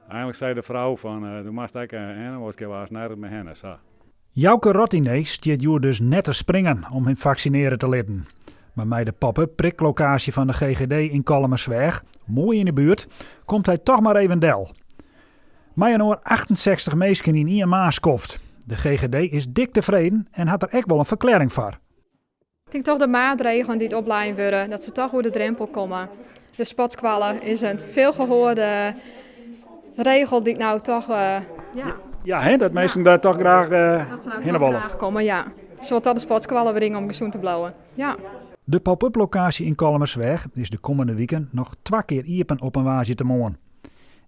Einlik sei de frou fan, do moatst ek hinne, oars kinne we hast nergens mear hinne, sa. Jouke Rottiné stiet hjoed dus net te springen om him faksinearje te litten. Mar mei de pop-up priklokaasje fan de GGD yn Kollumersweach, moai yn de buert, komt hy toch mar even del. Mei-inoar 68 minsken yn ien moarnsskoft. De GGD is dik tefreden en hat der ek wol in ferklearring foar. Ik tink toch de maatregelen dy't oplein wurde, dat se toch oer de drempel komme. De sportskoalle is in veelgehoorde regel dy't no toch, ja. Ja, hè, dat minsken dêr toch graach Dat se no hinne toch wolle. graach komme, ja. Se wolle toch de sportskoalle bringe om gesûn te bliuwen, ja. De pop-up lokaasje yn Kollumersweach is de kommende wiken noch twa kear iepen op in woansdeitemoarn.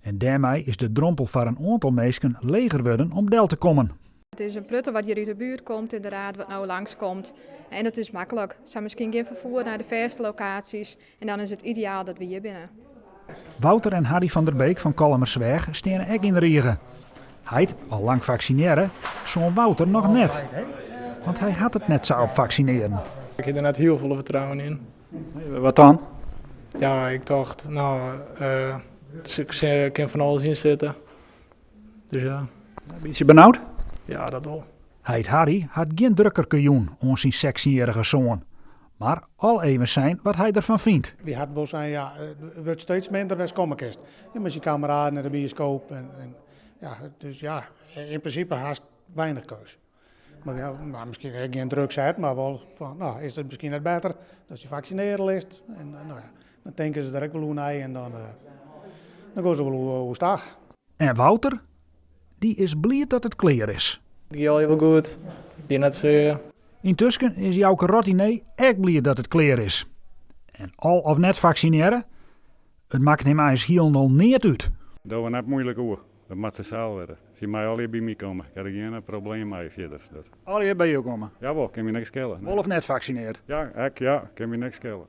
En dêrmei is de drompel foar in oantal minsken leger wurden om del te kommen. It is in protte wat hjir út de buert komt, inderdaad, wat no langskomt. En it is maklik. Se ha miskien gjin ferfier nei de fêste lokaasjes en dan is it ideaal dat we hjir binne. Wouter en Harry van der Beek fan Kollumersweach steane ek yn de rige. Heit, al lang faksinearre, soan Wouter noch net. Want hy hat it net sa op faksinearjen. Ik ha der net hiel folle fertrouwen yn. Wat dan? Ja, ik tocht, no, der kin fan alles yn sitte. Dus ja. In bytsje benaud? Ja, dat wol. Heit Harry hat gjin drukkerke jûn oan syn sechstjinjierrige soan. Mar al even sein wat hy derfan fynt. Wy hat wol sein, ja, it wurdt steeds minder wêr'tst komme kinst. Ja, mei syn kameraden nei de bioskoop en, en ja, dus ja, yn prinsipe hast weinich keus. Mar ja, nou, miskien ek gjin druk set, mar wol fan, no, is it miskien net better dat je faksinearje litst? En no ja, dan tinke se der ek wol oer nei en dan, dan gean se wol oerstach. En Wouter, dy is bliid dat it klear is. It gie allegear wol goed, die net sear. Yntusken is Jouke Rottiné ek bliid dat it klear is. En al of net faksinearre, it makket him eins hielendal neat út. Dogge we net moeilik oer. Dat moat se sels witte. Sy mei allegear by my komme. Ik ha der gjin probleem mei fierders. Dat. Allegear by jo komme? Jawol, kin my niks skele. Wol of net faksineard? Ja, ek ja, kin my niks skele.